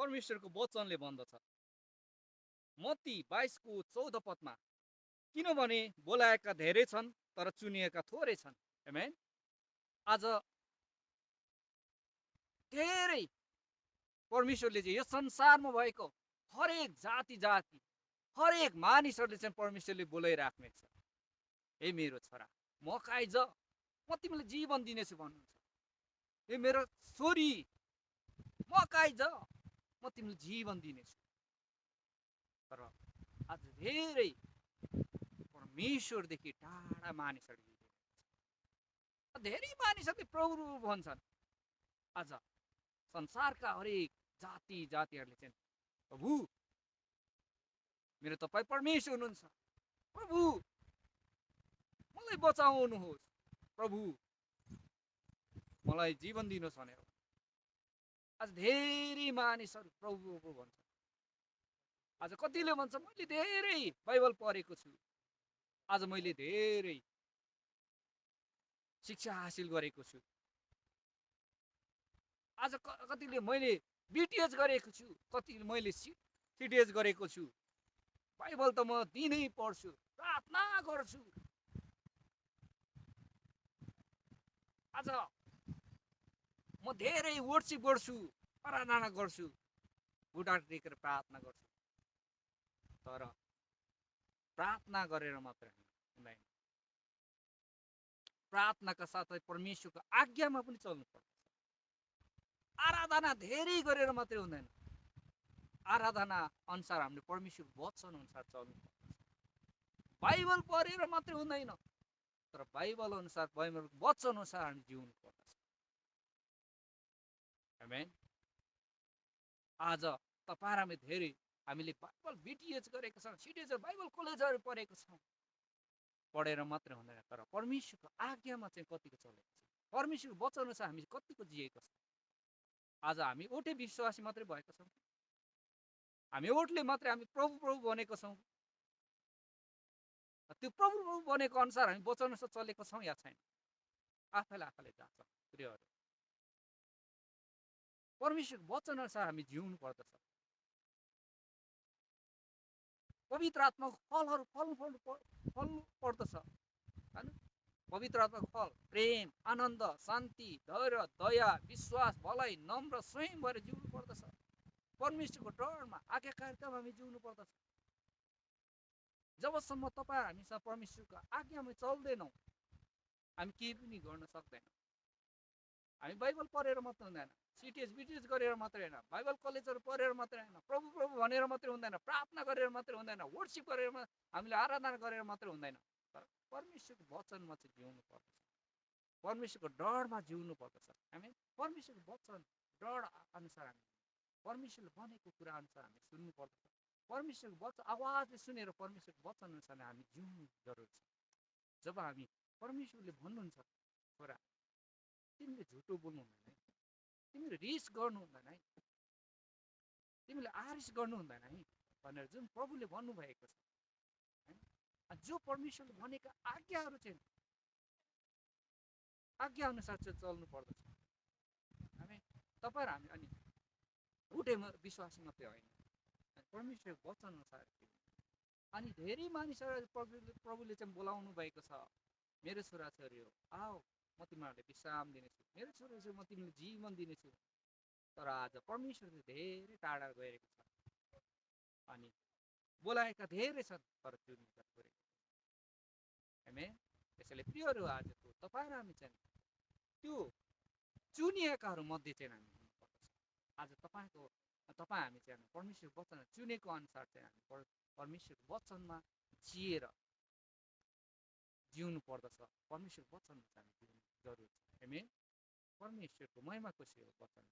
परमेश्वरको वचनले भन्दछ मत्ती 22 को 14 पदमा, किनभने बोलाएका धेरै छन् तर चुनिएका थोरै छन्। आमेन। आज धेरै परमेश्वरले चाहिँ यस संसारमा भएको हरेक जाति जाति हरेक मानिसहरूले चाहिँ परमेश्वरले बोलाइराख्ने छ, हे मेरो छोरा म कहाँ जा, म तिमीलाई जीवन दिनेछु भन्नुहुन्छ। हे मेरो छोरी म कहाँ जा, म तिमीलाई जीवन दिनेछु। तर आज धेरै परमेश्वरदेखि टाढा मानिसहरू, धेरै मानिसहरूले प्रभु भन्छन्। आज संसारका हरेक जाति जातिहरूले चाहिँ प्रभु मेरो तपाईँ परमेश्वर हुनुहुन्छ, प्रभु मलाई बचाउनुहोस्, प्रभु मलाई जीवन दिनुहोस् भनेर आज धेरै मानिसहरू प्रभु भन्छ। आज कतिले भन्छ मैले धेरै बाइबल पढेको छु, आज मैले धेरै शिक्षा हासिल गरेको छु, आज कतिले मैले बिटिएच गरेको छु, कतिले मैले सिटिएच गरेको छु, बाइबल त म दिनै पढ्छु, प्रार्थना गर्छु। आज म धेरै वर्शिप गर्छु, आराधना गर्छु, खुट्टा टेकेर प्रार्थना गर्छु। तर प्रार्थना गरेर मात्र हुँदैन, प्रार्थनाका साथै परमेश्वरको आज्ञामा पनि चल्नुपर्छ। आराधना धेरै गरेर मात्रै हुँदैन, आराधना अनुसार हामीले परमेश्वरको वचन अनुसार चल्नुपर्छ। बाइबल पढेर मात्रै हुँदैन, तर बाइबल अनुसार बाइबलको वचन अनुसार हामी जिउनु पर्दछ। आमेन। आज तपाईँ हामी धेरै हामीले बाइबल बिटिएच गरेका छौँ, सिटिएच बाइबल कलेजहरू पढेको छौँ, पढेर मात्रै हुँदैन, तर परमेश्वरको आज्ञामा चाहिँ कतिको चलेको छ, परमेश्वरको वचन अनुसार हामी कतिको जिएको छ। आज हामी ओटे विश्वासी मात्रै भएका छौँ, हामी ओटले मात्रै हामी प्रभु प्रभु बनेको छौँ, त्यो प्रभु प्रभु बनेको अनुसार हामी वचन अनुसार चलेको छौँ या छैन, आफैलाई आफैले जाँच। प्रियहरू, परमेश्वरको वचन अनुसार हामी जिउनु पर्दछ। पवित्र आत्माको फलहरू फल्नु पर्दछ। पवित्र आत्माको फल प्रेम, आनन्द, शान्ति, धैर्य, दया, विश्वास, भलाइ, नम्र, स्वयं भएर जिउनु पर्दछ। परमेश्वरको डरमा आज्ञाकारितामा हामी जिउनु पर्दछ। जबसम्म तपाईँ हामीसँग परमेश्वरको आज्ञामा चल्दैनौँ, हामी केही पनि गर्न सक्दैनौँ। हामी बाइबल पढेर मात्र हुँदैन, सिटिएच बिटिएच गरेर मात्रै होइन, बाइबल कलेजहरू पढेर मात्रै होइन, प्रभु प्रभु भनेर मात्रै हुँदैन, प्रार्थना गरेर मात्रै हुँदैन, वर्शिप गरेर हामीले आराधना गरेर मात्रै हुँदैन, तर परमेश्वरको वचनमा चाहिँ जिउनु पर्दछ, परमेश्वरको डरमा जिउनु पर्दछ। हामी परमेश्वरको वचन डर अनुसार हामी परमेश्वरले भनेको कुरा अनुसार हामी सुन्नु पर्दछ। परमेश्वरको वचन आवाजले सुनेर परमेश्वरको वचन अनुसार हामी जिउनु जरुरी छ। जब हामी परमेश्वरले भन्नुहुन्छ छोरा तिमीले झुटो बोल्नु हुँदैन है, तिमीले रिस गर्नु हुँदैन है, तिमीले आरिस गर्नु हुँदैन है भनेर जुन प्रभुले भन्नुभएको छ, जो परमेश्वरले भनेका आज्ञाहरू चाहिँ आज्ञा अनुसार चाहिँ चल्नु पर्दछ। हामी तपाईँ हामी अनि उठे विश्वासी मात्रै होइन, परमेश्वरको वचन अनुसार। अनि धेरै मानिसहरू प्रभुले चाहिँ बोलाउनु भएको छ, मेरो छोराछोरी हो आओ म तिमीहरूलाई विश्राम दिनेछु, मेरो छोराछोरी म तिमीलाई जीवन दिनेछु। तर आज परमेश्वर चाहिँ धेरै टाढा गएको छ, अनि बोलाएका धेरै छन् तर चुनिएका थोरै। आमेन। त्यसैले प्रियहरू, आजको तपाईँ र हामी चाहिँ त्यो चुनिएकाहरू मध्ये चाहिँ हामी हुनुपर्दछ। आज तपाईँ हामी चाहिँ परमेश्वरको वचन चुनेको अनुसार चाहिँ हामी परमेश्वरको वचनमा जिएर जिउनु पर्दछ। परमेश्वरको वचनमा चाहिँ हामी जिउनु जरुरी छ। आमेन। परमेश्वरको महिमाको सेवा वचन